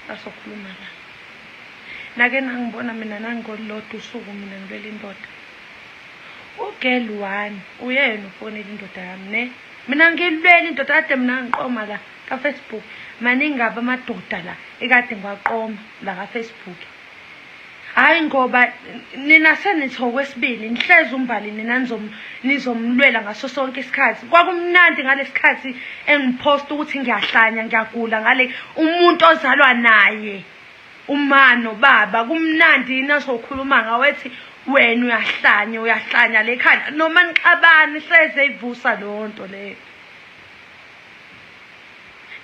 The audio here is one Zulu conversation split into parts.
Asokhuluma la. Nake nangibona mina nangolulodwa usuku mina ngilwela indoda. Ugirl one uyena ufonela indoda yami ne. Mina ngilwela indoda kade mina ngiqoma la ka Facebook. Maningi kabi amadoda la ekade ngiwaqoma la ka Facebook. Hhayi ngoba nina senithi okwesibili nihlezi uMbali nina nizomlwela ngaso sonke isikhathi. Kwakumnandi ngalesikhathi engiphosta ukuthi ngiyahlanya ngiyagula ngale umuntu ozalwa naye uma nobaba kumnandi yini azokhuluma ngawe ethi wena uyahlanya uyahlanya le khanda noma nixabana ihleze ivusa leyo nto leyo.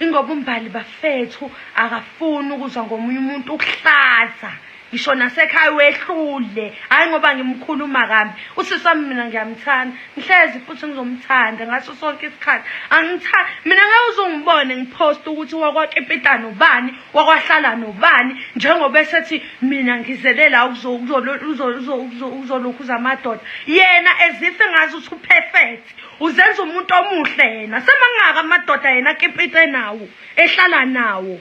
Ingoba uMbali bafethu akafuni ukuzwa ngomunye umuntu ukuhlaza ngisho nasekhaya wehlule hhayi ngoba ngimkhuluma kambi usisi wami mina ngiyamthanda ngihlezi futhi ngizomthanda ngaso sonke isikhathi angithandi mina ngeke uzungibone ngiphosta ukuthi wakwakipita nobani wakwahlala nobani njengoba esethi mina ngizele la ukuzolokhuza amadoda yena ezife ngazi ukuthi uperfect Uzenza umuntu omuhle yena. Semangaka amadoda yena akipite nawo, ehlala nawo.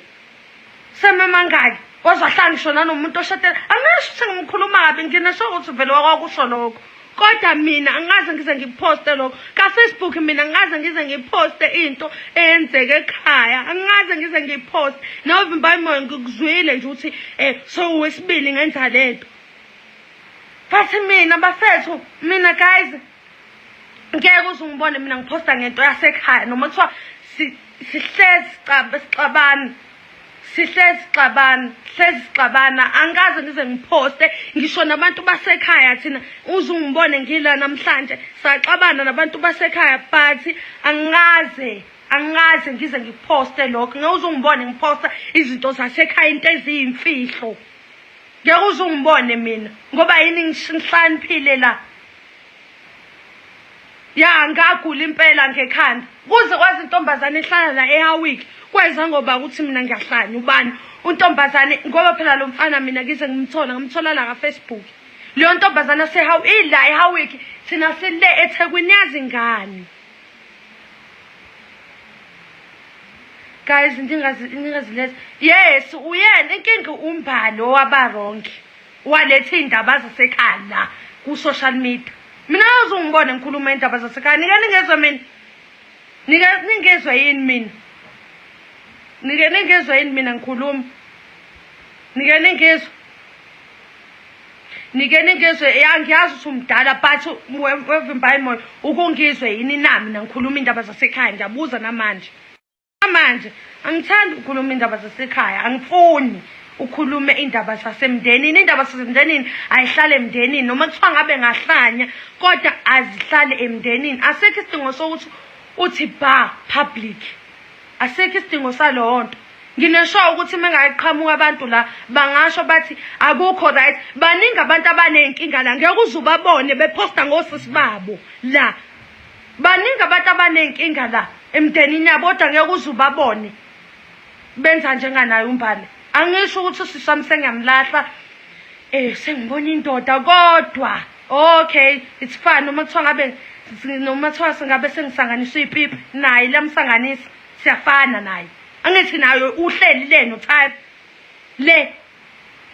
Sememangaki. Waze wahlala ngisho nanomuntu oshadele. Angisho ukuthi ngimkhuluma kabi nginesho ukuthi vele wakwakusho lokho. Kodwa mina angaze ngize ngiphoste lokho. Ka Facebook mina angaze ngize ngiphoste into eyenzeke ekhaya. Angaze ngize ngiphoste. Nawe vimba imoya ngikuzwile nje ukuthi eh sowesibili ngenza lento. Bathi mina bafethu mina guys ngeke uze ungibone mina ngiphosta ngento yasekhaya noma kuthiwa sihlezi sixabana sihlezi sixabana hlezi sixabana angikaze ngize ngiphoste ngisho nabantu basekhaya thina uze ungibone ngila namhlanje saxabana nabantu basekhaya but angikaze angikaze ngize ngiphoste lokho ngeke uze ungibone ngiphosta izinto zasekhaya into eziyimfihlo ngeke uze ungibone mina ngoba yini ngihlaniphile la Ya ngagula impela ngekhanda. Kuze kwazi intombazane ehlala la eHowick kweza ngoba ukuthi mina ngiyahlanya ubani untombazane ngoba phela lo mfana mina ngize ngimthola ngimthola la ka Facebook. Leyo ntombazane aseHow ila eHowick thina sile eThekwini yazi ngani. Guys ndingazi ndingaziletha. Yes uyena inkinga umbali owaba wrong. Waletha iy'ndaba zasekhaya la ku-social media. Mina yazi ungibone ngikhuluma indaba zasekhaya. Nike ningezwe mina. Nike ningezwe yini mina? Nike ningezwe yini mina ngikhuluma? Nike ningezwe? Nike ningezwe ya ngiyazi ukuthi umdala but wevimba imoya ukungizwe yini na mina ngikhuluma indaba zasekhaya ngiyabuza namanje. Manje angithandi ukukhuluma indaba zasekhaya, angifuni ukhulume indaba zasemndenini. Indaba zasemndenini ayihlale emndenini noma kuthiwa ngabe ngahlanya kodwa azihlale emndenini. Asikho isidingo sokuthi uthi ba public. Asikho isidingo salowo nto. Nginesho ukuthi uma ngayiqhamuka abantu la bangasho bathi akukho right. Baningi abantu abaney'nkinga la ngeke uze ubabone bephosta ngosisi babo la. Baningi abantu abaney'nkinga la emndenini yabo kodwa ngeke uze ubabone benza njenganaye uMbali. Angisho ukuthi usisi wami sengiyamlahla eh sengibona indoda kodwa okay it's fine noma kuthiwa ngabe noma kuthiwa singabe sengisanganiswa ipipi naye liyamsanganisa siyafana naye angithi naye uhleli le no-type le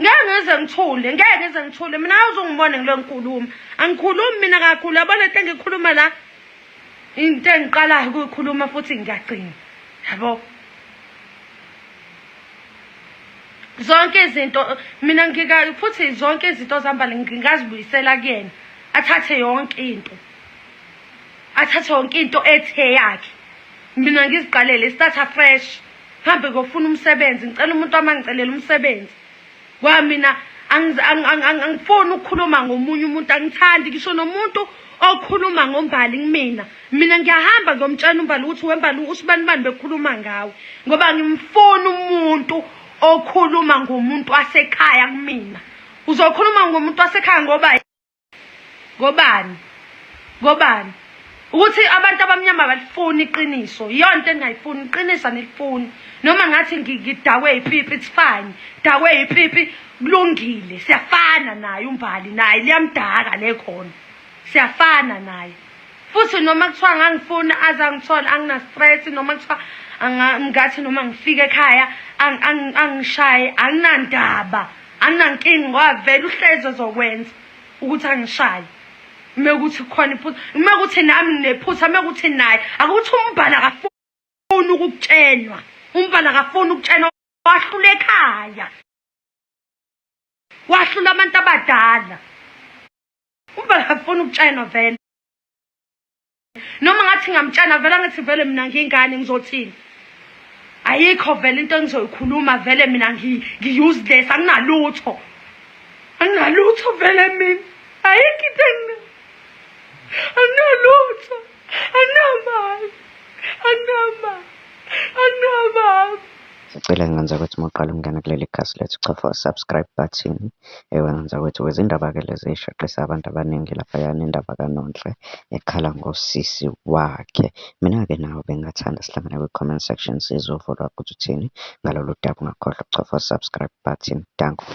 Ngeke ngize ngithule, ngeke ngize ngithule. Mina awuzungibone ngilo ngikhuluma. Angikhulumi mina kakhulu, yabona into engikhuluma la. Into engiqalayo ukuyikhuluma futhi ngiyagcina. Yabo. Zonke izinto mina ngika futhi zonke izinto zambali ngingazibuyisela kuyena. Athathe yonke into. Athathe yonke into ethe yakhe. Mina ngiziqalele start afresh. Hambe ngofuna umsebenzi ngicela umuntu wami angicelele umsebenzi kwa mina angifuni ukukhuluma ngomunye umuntu angithandi ngisho nomuntu okhuluma ngombali kumina mina ngiyahamba ngiyomtshela umbali ukuthi wembali usibani bani bekhuluma ngawe ngoba ngimfuna umuntu okhuluma ngomuntu wasekhaya kumina uzokhuluma ngomuntu wasekhaya ngoba Ngobani? Ngobani? Ukuthi abantu abamnyama abalifuni iqiniso. Iyona into engingayifuni, iqiniso anilifuni. Noma ngathi ngidakwe ipipi, it's fine. Dakwe ipipi kulungile. Siyafana naye uMbali naye liyamdaka le khona. Siyafana naye. Futhi noma kuthiwa ngangifuna aze angithole angina stress noma kuthiwa Ngathi noma ngifika ekhaya angishaye, anginandaba, anginankinga ngoba vele uhlezi ezokwenza ukuthi angishaye. Uma kuthi kukhona iphutha, uma kuthi nami nginephutha, uma kuthi naye, akuthi umbala akafuni ukukutshenwa. Umbala akafuni ukutshenwa, wahlula ekhaya. Wahlula abantu abadala. Umbala akafuni ukutshenwa vele. Noma ngathi ngamtshena vele angithi vele mina ngingane ngizothini. Ayikho vele into engizoyikhuluma vele mina ngi-useless anginalutho. Anginalutho vele mina. Ayikho into engina. Anginalutho. Anginamali. Anginamali. Anginamali. Sicela ngenza ukuthi uma uqala ukungena kuleli khasi lethu chofa u-subscribe button. Ewe ngenza ukuthi izindaba-ke lezi ey'shaqisa abantu abaningi laphayana indaba kaNonhle ekhala ngosisi wakhe. Mina-ke nawe bengingathanda sihlangane kwi-comment section sizwe uvo lwakho ukuthi uthini ngalolu daba. Ungakhohlwa ukuchofa u-subscribe button. Danko.